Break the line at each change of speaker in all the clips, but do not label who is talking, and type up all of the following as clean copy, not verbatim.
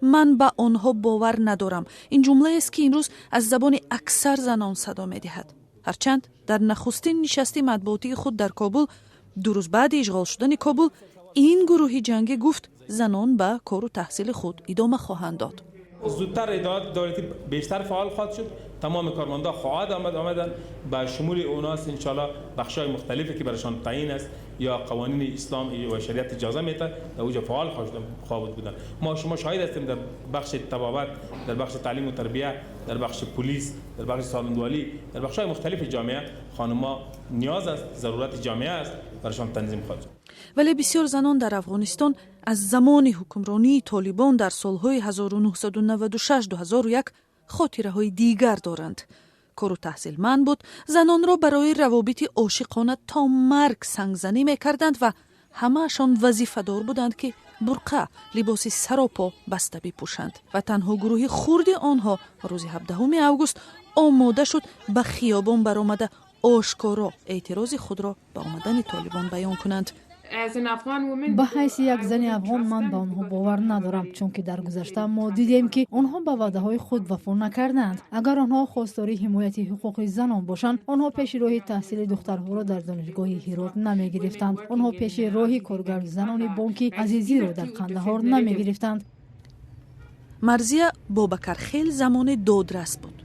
Ман ба онҳо бовар надорам. Ин ҷумлаест, ки имрӯз аз забони аксар занон садо медиҳад. Ҳарчанд дар нахустин нишасти матбуотии худ дар Кобул, 2 рӯз баъди ишғол шудани Кобул, ин гурӯҳи ҷангӣ гуфт, занон ба кору таҳсили худ идома хоҳанд дод.
زودتر ادارات دولتی بیشتر فعال خواهد شد. تمام کارمندا خواهد آمدن، به شمول اوناس انشالله بخشای مختلفی که برشان تعیین است یا قوانین اسلام و شریعت اجازه میده، در اوجا فعال خواهد بودن. ما شما شاهد هستیم، در بخش طبابت، در بخش تعلیم و تربیه، در بخش پلیس، در بخش سالندوالی، در بخش های مختلف جامعه خانم‌ها نیاز است، ضرورت جامعه است، برشان تنظیم خواهد شد.
Вале бисёр занон дар Афғонистон аз замони ҳукмронии Толибон дар солҳои 1996-2001 хотираҳои дигар доранд. Кору таҳсил манъ буд, занонро барои равобити ошиқона то марг сангзанӣ мекарданд ва ҳамаашон вазифадор буданд, ки бурқа, либоси саропо баста бипӯшанд. Ва танҳо гурӯҳи хурди онҳо рӯзи 17 август омода шуд ба хиёбон баромада, ошкоро эътирози худро ба омадани Толибон баён кунанд.
Ба ҳайси як зани афғон ман ба онҳо бовар надорам, чунки дар гузашта мо дидем, ки онҳо ба ваъдаҳои худ вафо накардаанд. Агар онҳо хостори ҳимояти ҳуқуқи занон бошанд, онҳо пеши роҳи таҳсили духтарҳоро дар Донишгоҳи Ҳирот намегирифтанд. Онҳо пеши роҳи коргарзанони бонки Азизиро дар Қандаҳор намегирифтанд.
Марзия Бобакархел замоне додрас буд.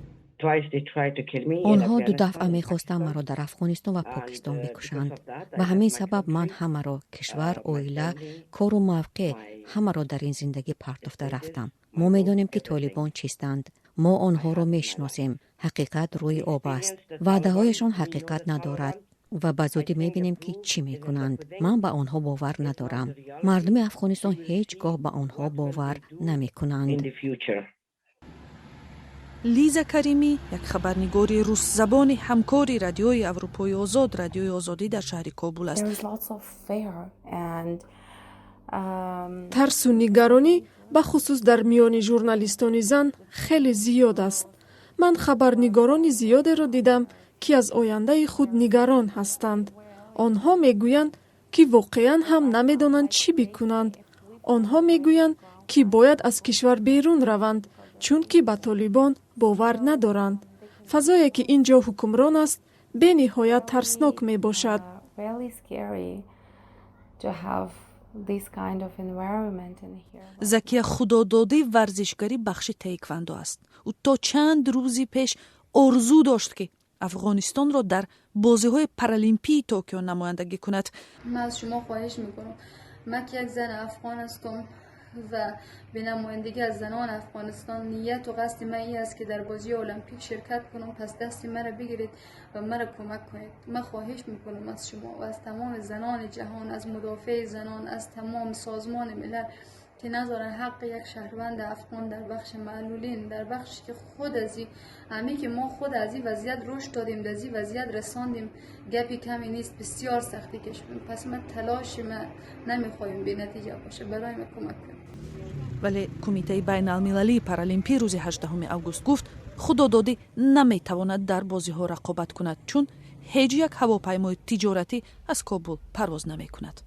Онҳо ду дафъа мехостанд маро дар Афғонистон ва Покистон бикушанд. Ба ҳамин сабаб ман ҳамаро, кишвар, оила, кору мавқеъ, ҳамаро дар ин зиндагӣ партофта рафтам. Мо медонем, ки Толибон чистанд. Мо онҳоро мешиносем. Ҳақиқат рӯи об аст, ваъдаҳояшон ҳақиқат надорад ва ба зудӣ мебинем, ки чӣ мекунанд. Ман ба онҳо бовар надорам. Мардуми Афғонистон ҳеҷ гоҳ ба онҳо бовар намекунанд.
Лиза Каримӣ як хабарнигори русзабони ҳамкори Радиои Аврупои Озод, Радиои Озодӣ, дар шаҳри Кобул аст.
Тарсу нигаронӣ, бахусус дар миёни журналистони зан, хеле зиёд аст. Ман хабарнигорони зиёдеро дидам, ки аз ояндаи худ нигарон ҳастанд. Онҳо мегӯянд, ки воқеан ҳам намедонанд, чӣ бикунанд. Онҳо мегӯянд, ки бояд аз кишвар берун раванд, чунки ба Толибон бовар надоранд. Фазое, ки ин ҷо ҳукмрон аст, бениҳоят тарснок мебошад.
Закия Худододӣ варзишгари бахши таеквандо аст. Ӯ то чанд рӯзи пеш орзу дошт, ки Афғонистонро дар бозиҳои Паралимпии Токио намояндагӣ кунад.
Ман аз шумо хоҳиш мекунам. Ман ки як зани афғон ҳастам ва به نمایندگی از زنان افغانستان نیت و قصد من این است که در بازی المپیک شرکت کنم. پس دست مرا بگیرید و مرا کمک کنید. من خواهش میکنم از شما و از تمام زنان جهان، از مدافع زنان، از تمام سازمان ملل که نذارن حق یک شهروند افغان در بخش معلولین، در بخشی که خود از همی که ما خود از این وضعیت رشد دادیم، در این وضعیت رساندیم، گپی کمی نیست، بسیار سختی کشیدیم. پس من تلاش ما نمیخوایم بی نتیجه باشه. برای ما کمک کنیم.
Вале Кумитаи байналмилалии паралимпӣ рӯзи 18 август гуфт, Худододӣ наметавонад дар бозиҳо рақобат кунад, чун ҳеҷ як ҳавопаймои тиҷоратӣ аз Кобул парвоз намекунад.